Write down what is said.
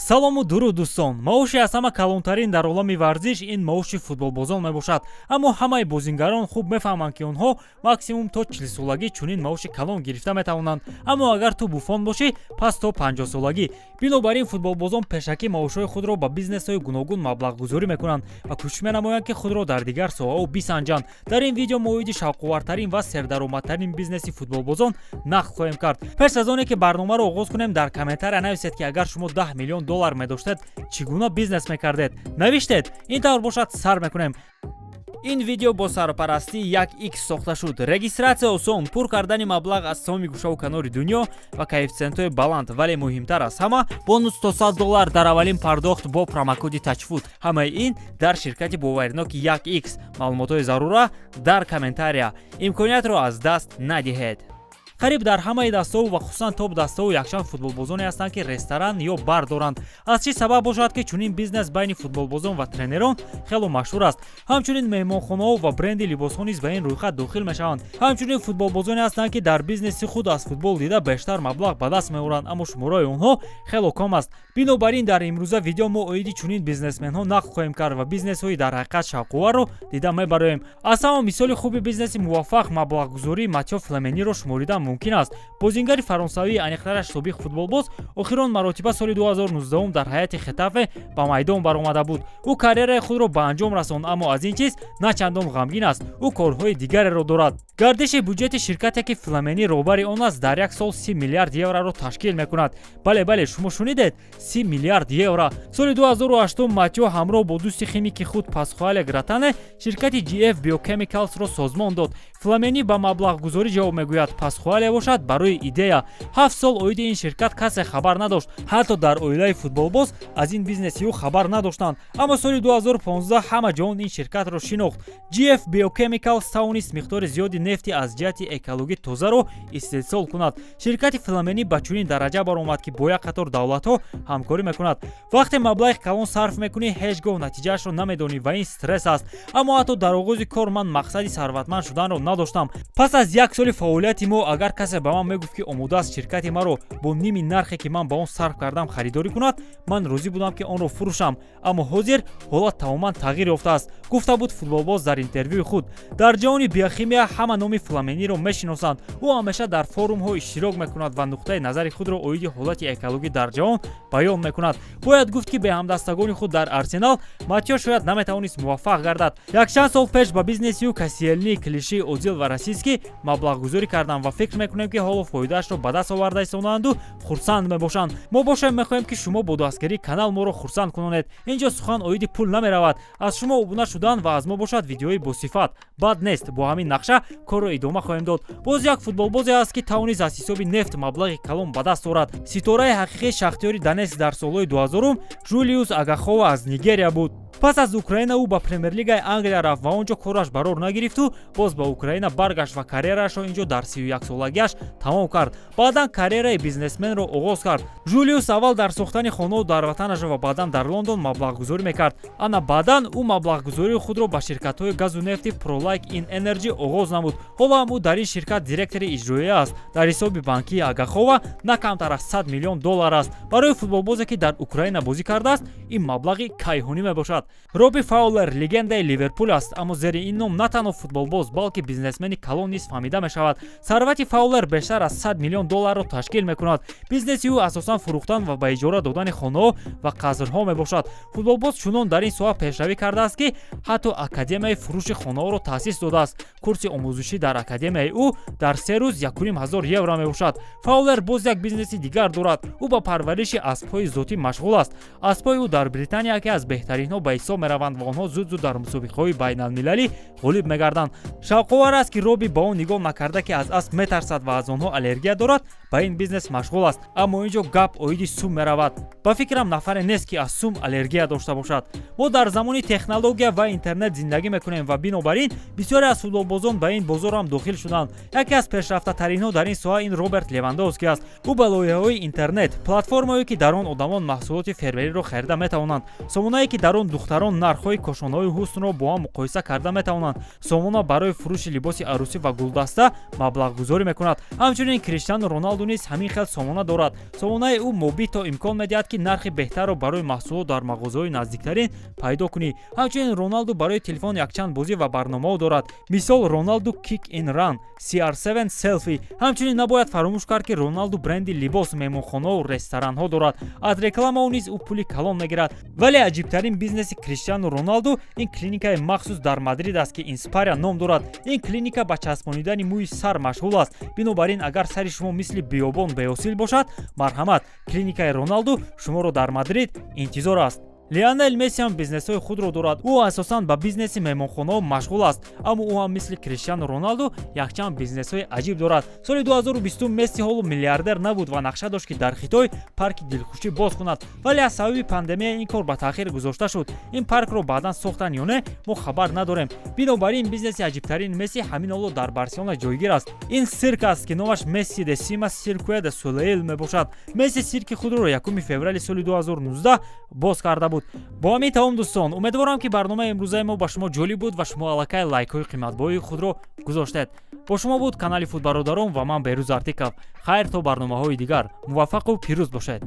Салому дуруд, дӯстон! Маоши аз ҳама калонтарин дар олами варзиш ин маоши футболбозон мебошад. Аммо ҳамаи бозингарон хуб мефаҳманд, ки онҳо максимум то 40-солагӣ чунин маоши калон гирифта метавонанд. Аммо агар ту Буфон бошӣ, пас то 50-солагӣ. Бинобар ин футболбозон пешакӣ маошҳои худро ба бизнесҳои гуногун маблағгузорӣ мекунанд ва кӯшиш менамоянд, ки худро дар дигар соҳаҳо бисанҷанд. Дар ин видео мо оиди шавқовартарин ва сердаромадтарин бизнеси футболбозон нақл хоҳем кард. Пеш аз оне ки барномаро оғоз кунем, дар комментария нависед, ки агар шумо 10 миллион доллар медоштед, чӣ гуна бизнес мекардед. Навиштед? Ин тавр бошад, сар мекунем. Ин видео бо сарпарастии 1x сохта шуд. Регистрация осон, пур кардани маблағ аз тамоми гӯшаву канори дунё ва коэффитсиентҳои баланд, вале муҳимтар аз ҳама, бонус то 100 доллар дар аввалин пардохт бо промокоди Тачфуд. Ҳамаи ин дар ширкати боваринок 1x. Маълумотҳои зарура дар комментария. Имкониятро аз даст надиҳед. Қариб дар ҳамаи дастаҳо ва хусусан топ дастаҳо якчанд футболбозоне ҳастанд, ки ресторан ё бар доранд. Аз чӣ сабаб бошад, ки чунин бизнес байни футболбозон ва тренерон хело машҳур аст? Ҳамчунин меҳмонхонаҳо ва бренди либосҳо низ ба ин рӯйхат дохил мешаванд. Ҳамчунин футболбозоне ҳастанд, ки дар бизнеси худ аз футбол дида бештар маблағ ба даст меоранд, аммо шумораи онҳо хело кам аст. Бинобар ин дар имрӯза видео мо оиди чунин бизнесменҳо нақл хоҳем кард ва бизнесҳои дар ҳақиқат шавқоварро дида мебароем. Аз ҳама мисоли хуби бизнеси муваффақ маблағгузории Матё Фламениро шуморидан мумкин аст. Бозингари фаронсавӣ, аниқтараш собиқ футболбоз, охирон маротиба соли 2019 дар ҳайати Хетафе ба майдон баромада буд. Ӯ карьераи худро ба анҷом расонд, аммо аз ин чиз на чандон ғамгин аст. Ӯ корҳои дигареро дорад. Гардиши буҷети ширкате, ки Фламени роҳбари он аст, дар як сол 30 миллиард евроро ташкил мекунад. Бале, бале, шумо шунидед: 30 миллиард евро. Соли 2008 Матё ҳамроҳ бо дӯсти химики худ Пасхуале Гратане ширкати GF Biochemicalsро созмон дод. Фламени ба маблағгузорӣ ҷавоб мегӯяд, Пасхуале бошад барои идея. 7 сол оиди ин ширкат касе хабар надошт. Ҳатто дар оилаи футболбоз аз ин бизнеси ӯ хабар надоштанд. Аммо соли 2015 ҳама ҷаҳон ин ширкатро шинохт. GF Biochemicals тавонист миқдори зиёди нефти аз ҷиҳати экологӣ тозаро истеҳсол кунад. Ширкати Фламени ба чунин дараҷа баромад, ки бо як қатор давлатҳо ҳамкорӣ мекунад. Вақте маблағи калон сарф мекунӣ, ҳеҷ гоҳ натиҷаашро намедонӣ ва ин стресс аст. Аммо ҳатто дар оғози кор ман мақсади сарватманд шуданро надоштам. Пас аз як соли фаъолияти мо агар касе ба ман мегуфт, ки омода аст ширкати маро бо ними нархе, ки ман ба он сарф кардам, харидорӣ кунад, ман розӣ будам, ки онро фурӯшам. Аммо ҳозир ҳолат тамоман тағйир ёфтааст, гуфта буд футболбоз дар интервюи худ. Дар ҷаҳони биохимия ҳама номи Фламениро мешиносанд. Ӯ ҳамеша дар форумҳо иштирок мекунад ва нуқтаи назари худро оиди ҳолати экологӣ дар ҷаҳон баён мекунад. Бояд гуфт, ки бе ҳамдастагони худ дар Арсенал Матё шояд наметавонист муваффақ гардад. Якчанд сол пеш ба бизнеси ӯ Касиелни, Клиши, Озил ва Роситский маблағгузорӣ карданд ва фикр мекунем, ки ҳоло фоидаашро ба даст оварда истондаанду хурсанд мебошанд. Мо бошем, мехоҳем, ки шумо бо дастгирии канал моро хурсанд кунонед. Ин ҷо сухан оиди пул намеравад. Аз шумо обуна шудан ва аз мо бошад видеои босифат бад нест. Бо ҳамин нақша корро идома хоҳем дод. Боз як футболбозе аст, ки тавонист аз ҳисоби нефт маблағи калон ба даст орад. Ситораи ҳақиқии Шахтёри Донетск дар солҳои 2000 Жулиус Агахова аз Нигерия буд. Пас аз Украина ӯ ба Премерлигаи Англия рафт ва он ҷо кораш барор нагирифту боз ба Украина баргашт ва карьераашро ин ҷо дар 31-солагиаш тамом кард. Баъдан карьераи бизнесменро оғоз кард. Жулиус аввал дар сохтани хонао дар ватанаш ва баъдан дар Лондон маблағгузорӣ мекард. Ана баъдан ӯ маблағгузории худро ба ширкатҳои газу нефти Prolike In Energy оғоз намуд. Ҳоло ҳам ӯ дар ин ширкат директори иҷроия аст. Дар ҳисоби банкии Агахова на камтар аз 100 миллион доллар аст. Барои футболбозе, ки дар Украина бозӣ кардааст, ин маблағи кайҳонӣ мебошад. Робби Фаулер легендаи Ливерпул аст, аммо зери ин ном на танҳо футболбоз, балки бизнесмени калон низ фаҳмида мешавад. Сарвати Фаулер бештар аз 100 миллион долларро ташкил мекунад. Бизнеси ӯ асосан фурӯхтан ва ба иҷора додани хонаҳо ва қасрҳо мебошад. Футболбоз чунон дар ин соҳа пешравӣ кардааст, ки ҳатто академияи фурӯши хонаҳоро таъсис додааст. Курси омӯзишӣ дар академияи ӯ дар 3 рӯз 1500 евро мебошад. Фаулер боз як бизнеси дигар дорад. Ӯ ба парвариши аспҳои зотӣ машғул аст. Аспҳои ӯ дар Британия яке аз беҳтаринҳо ба ҳисоб мераванд ва онҳо зуд зуд дар мусобиқаҳои байналмилалӣ ғолиб мегарданд. Шавқовар аст, ки Робби ба он нигоҳ накарда, ки аз асп метарсад ва аз онҳо аллергия дорад, ба ин бизнес машғул аст. Аммо ин ҷо гап оиди сум меравад. Ба фикрам, нафаре нест, ки аз сум аллергия дошта бошад. Мо дар замони технология ва интернет зиндагӣ мекунем ва бинобар ин бисёре аз футболбозон ба ин бозор ҳам дохил шуданд. Яке аз пешрафтатаринҳо дар ин соҳа ин Роберт Левандовский аст. Ӯ ба лоиҳаҳои интернет, платформае, ки дар он одамон маҳсулоти фермериро харида метавонанд, сомонае, ки дар он духтарон Духтарон нархҳои кошонаҳои ҳуснро бо ҳам муқоиса карда метавонанд. Сомона барои фурӯши либоси арӯсӣ ва гулдаста маблағгузорӣ мекунад. Ҳамчунин Криштиану Роналду низ ҳамин хел сомона дорад. Сомонаи ӯ Мобито имкон медиҳад, ки нархи беҳтарро барои маҳсулот дар мағозаҳои наздиктарин пайдо кунӣ. Ҳамчунин Роналду барои телефон якчанд бозӣ ва барномаҳо дорад, мисол Роналду Kick and Run, CR7 Selfie. Ҳамчунин набояд фаромӯш кард, ки Роналду бренди либос, меҳмонхонау ресторанҳо дорад. Аз рекламао низ ӯ пули калон мегирад. Вале аҷибтарин бизнеси Криштиану Роналду ин клиникаи махсус дар Мадрид аст, ки Инспария ном дорад. Ин клиника ба часпонидани мӯи сар машғул аст. Бинобар ин, агар сари шумо мисли биёбон беҳосил бошад, марҳамат, клиникаи Роналду шуморо дар Мадрид интизор аст. Лионел Месси ҳам бизнесҳои худро дорад. Ӯ асосан ба бизнеси меҳмонхонаҳо машғул аст, аммо ӯ ҳам мисли Криштиану Роналду якчанд бизнесҳои аҷиб дорад. Соли 2020 Месси ҳоло миллиардер набуд ва нақша дошт, ки дар Хитой парки дилхушӣ боз кунад, вале аз сабаби пандемия ин кор ба таъхир гузошта шуд. Ин паркро баъдан сохтанд ё не, мо хабар надорем. Бинобар ин, бизнеси аҷибтарини Месси ҳамин ҳоло дар Барселона ҷойгир аст. Ин сирк аст, ки номаш Месси де Сима Сиркуя де Солейл мебошад. Месси сирки худро 1 феврали соли 2019 боз карда буд. Бо ҳамин тамом, дӯстон. Умедворам, ки барномаи имрӯзаи мо ба шумо ҷолиб буд ва шумо аллакай лайкҳои қиматбоҳои худро гузоштед. Бо шумо буд канали Футбародарон ва ман, Берӯз Артиков. Хайр, то барномаҳои дигар, муваффақу пирӯз бошед.